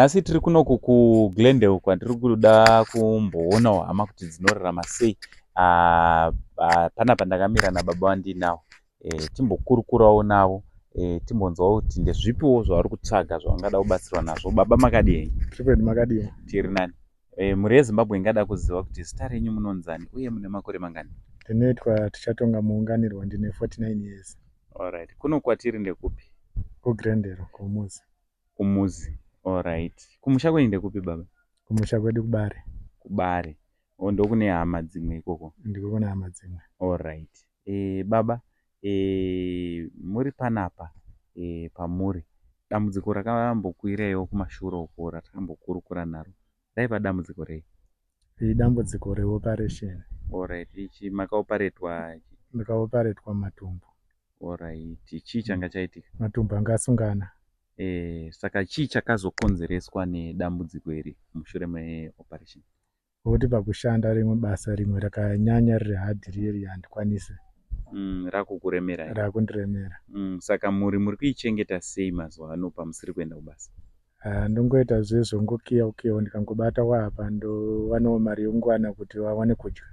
Nhasi tiri kunoku kuGlendale kwatiri kuda kumboonawo hama kuti dzinorarama sei. Panapa ndakamira nababa vandinawo timbokurukurawo navo, timbonzwawo kuti ndezvipiwo zvavari kutsvaga zvavangada kubatsirwa nazvo. Baba, makadii henyu? Triped, makadii? Tiri nani. Mhuri yeZimbabwe ingada kuziva kuti zita renyu munonzani uye mune makore mangani? Ndinoitwa Tichatonga Muunganirwa, ndine 49 years. Alright. Kuno kwatiri ndekupi? KuGlendale, kumuzi. Kumuzi. Alright. Kumusha kwenyu ndekupi, baba? Kumusha kwedu kuBare. KuBare. O, ndokune hama dzimwe ikoko? Ndiko kune hama dzimwe. Alright. Baba, muri panapa, pamuri dambudziko rakambokwiraiwo kumashure uko ratakambokurukura naro, raiva dambudziko rei? Idambudziko reoperation. Alright. Ichi makaoparetwa? Ndakaoparetwa matumbu. Alright. Chii changa chaitika? Matumbu anga asungana. Saka chii chakazokonzereswa nedambudziko iri mushure meoperation? Nokuti pakushanda rimwe basa rimwe rakanyanya riri hard riri handikwanisi. Rakukuremerai? Rakundiremera. Saka muri kuichengeta sei mazuva ano pamusiri kuenda kubasa? Ndongoita zvezvongokiya kukiyawo, ndikangobata wapa ndowanawo mari yekuwana kuti vawane kudya.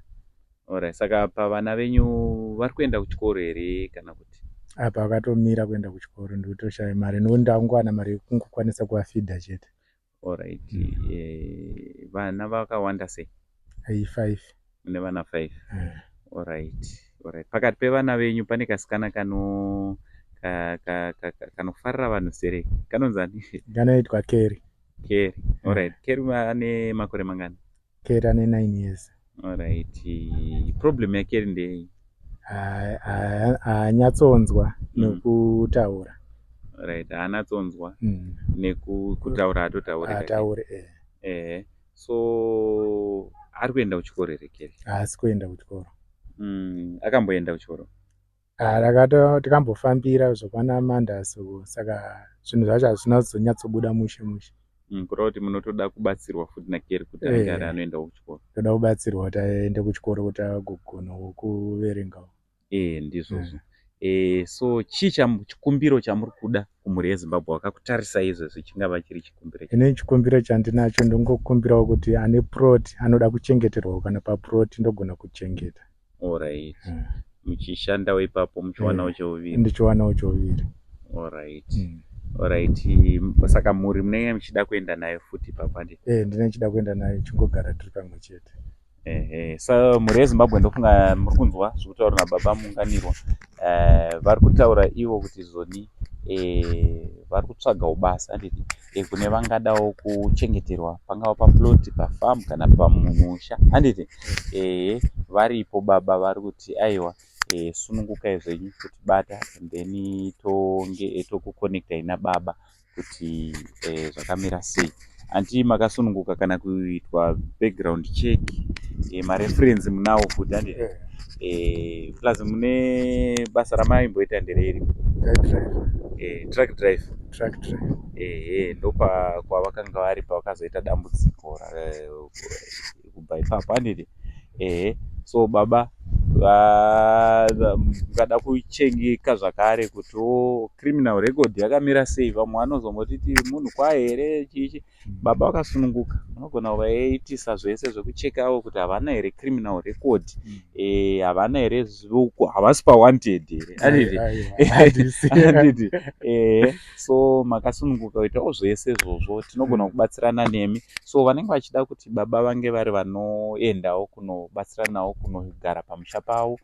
Alright. Saka pavana venyu vari kuenda kuchikoro here kana kuti? Apa vakatomira kuenda kuchikoro, ndikutoshaya mari nokuti ndakungowana mari yekungokwanisa kuvafidha chete. Alright. Vana vakawanda sei? Ai5. Mune vana 5? Alright. Pakati pevana venyu pane kasikana kano kanofarira vanhu sereki, kanonzani? Kanoitwa Keri. Keri. Alright. Keri ane makore mangani? Keri ane 9 years. Alright. Problem yaKeri ndei? Haanyatsonzwa nekutaura. Right, haanatsonzwa nekutaura hatotauri? Haatauri. Ehe, so ari kuenda kuchikoro here Keri? Haasi kuenda kuchikoro. Akamboenda kuchikoro? Tikambofambira zvokwana Mandas uko, saka zvinhu zvacho hazvina kuzonyatsobuda mushe mushe. Kureva kuti munotoda kubatsirwa futi naKeri kuti ange ari anoendawo kuchikoro? Toda kubatsirwa kuti aende kuchikoro kuti agogonawo kuverengawo. Ndizvozvo. So chii chikumbiro chamuri kuda kumhuri yeZimbabwe vakakutarisai izvezvi, chingava chiri chikumbiro? Ini chikumbiro chandinacho, ndongokumbirawo kuti ane plot anoda kuchengeterwa kana paplot, ndogona kuchengeta. Alright. Muchishandawo ipapo muchiwanawo cheuviri? Ndichiwanawo cheuviri. Alright. Alright. Saka mhuri munenge muchida kuenda nayo futi ipapo, handiti? Ndinenge ndichida kuenda nayo, chingogara tiri pamwe chete. Ehe, so mhuri yeZimbabwe, ndofunga muri kunzwa zviri kutaurwa nababa Munganirwa. Vari kutaura ivo kuti zoni vari kutsvagawo basa, handiti? Kune vangadawo kuchengeterwa, pangava paplot, pafarm kana pamusha, handiti? Ehe, varipo baba vari kuti aiwa, sunungukai zvenyu kutibata and then tonge tokuconnectai nababa kuti zvakamira sei. Hanti makasununguka kana kuitwa background check, mareference munawo futi, handiti? Plus mune basa ramaimboita ndereri? Truck drive. Truck drive. Ehe, ndopa kwavakanga vari pavakazoita dambudziko kubva ipapo, handiti? Ehe, so baba mungada kuchengeka zvakare kuti o criminal record yakamira sei. Vamwe vanozombotiti munhu kwaye here, chichi. Baba vakasununguka, munogona kuvaitisa zvese zvekuchekawo kuti havana here criminal record, havana here, havasi pawanted here, handiti? Handiti? So makasununguka kuitawo zvese izvozvo, tinogona kubatsirana nemi. So vanenge vachida kuti baba vange vari vanoendawo kunobatsiranawo kunogara pamusha pavo,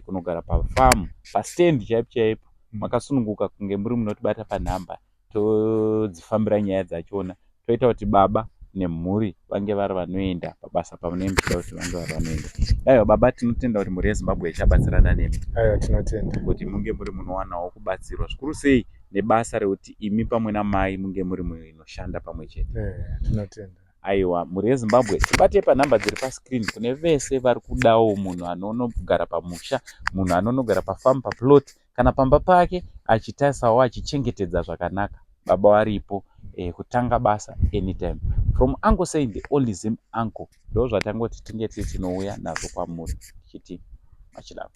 kunogara pafamu, pastand chaipo chaipo, makasununguka kunge muri munotibata panhamba, todzifambira nyaya dzachona, toita kuti baba nemhuri vange vari vanoenda pabasa pamunenge muchida kuti vange vari vanoenda. Aiwa baba, tinotenda kuti mhuri yeZimbabwe ichabatsirana nemi. Aiwa, tinotenda. Kuti munge muri munowanawo kubatsirwa zvikuru sei nebasa rekuti imi pamwe namai munge muri munoshanda pamwe chete. Tinotenda. Aiwa, mhuri yeZimbabwe, tibate panhamba dziri pascreen kune vese vari kudawo munhu anonogara pamusha, munhu anonogara pafamu, paplot kana pamba pake, achitarisawo, achichengetedza zvakanaka. Baba varipo, kutanga basa anytime. From Uncle Saint, the only Zim uncle, ndo zvatangoti tinge tiri tinouya nazvo kwamuri tichiti machilavo.